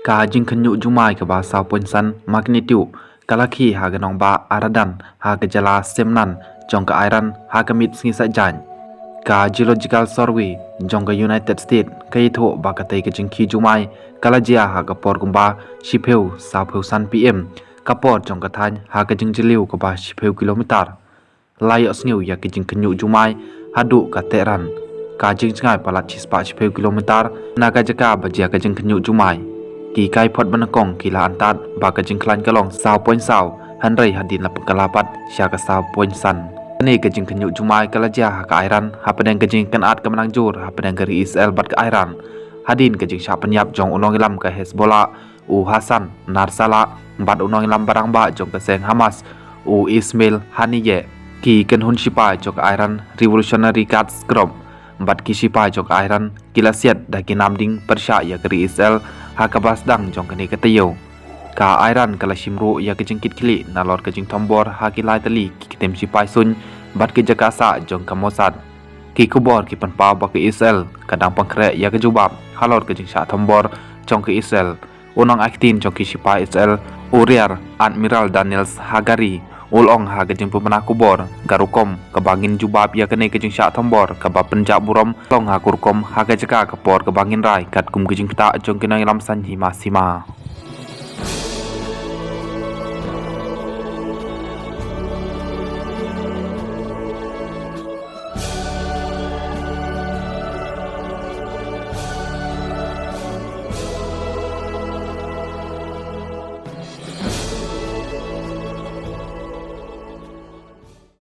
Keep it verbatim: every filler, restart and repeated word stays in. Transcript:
Ka jingkhynñiuh jumai kaba saw point san magnitude ka la khie ha ka nongbah Aradan ha ka jylla Semnan jong ka Iran ha ka miet sngi Saitjaiñ. Ka Geological Survey jong ka United States ka ïathuh ba katei ka jingkhie jumai ka la jia ha ka por kumba shiphew sawphew san P M, ka por jong ka thaiñ ha ka jingjylliew kaba shiphew kilometer. La ïohsngew ïa ka jingkhynñiuh jumai haduh ka Tehran, ka jingjngai palat shispah shiphew kilometer na ka jaka ba jia ka jingkhynñiuh jumai. Ki kaiphod banyngkong ki la antad ba ka jingkhlaiñ ka long saw point saw, hynrei hadien la pynkylla pat sha ka saw point san. Kane ka jingkhynñiuh jumai ka la jia ha ka Iran hapdeng ka jingkynad kaba nang jur hapdeng ka ri Israel bad ka Iran, hadien ka jingshah pynïap jong u nongïalam ka Hezbollah, u Hassan Nasrallah, bad u nongïalam rangbah jong ka seng Hamas, u Ismail Haniyeh. Ki kynhun shipai jong ka Iran Revolutionary Guards Corps bad ki shipai jong ka Iran ki la siat da ki nam ding pyrshah ïa ka ri Israel ha kaba sdang jong kane ka taïew. Ka Iran ka la shim ruh ïa ka jingkitkhlieh nalor ka jingthombor ha ki lai tylli ki ktien shipai suiñ bad ki jaka sah jong ka Mossad. Ki khubor ki pynpaw ba ka Israel ka dang pynkhreh ïa ka jubab halor ka jingshah thombor jong ka Israel. U nongai ktien jong ki shipai Israel, u Rear Admiral Daniel Hagari, u la ong ha ka jingpynbna khubor, ka rukom kaba ngin jubab ïa kane ka jingshah thombor kaba pynjah burom long ha ka rukom ha ka jaka ka por kaba ngin rai katkum ka jingktah jong ki nongïalam saiñ hima sima.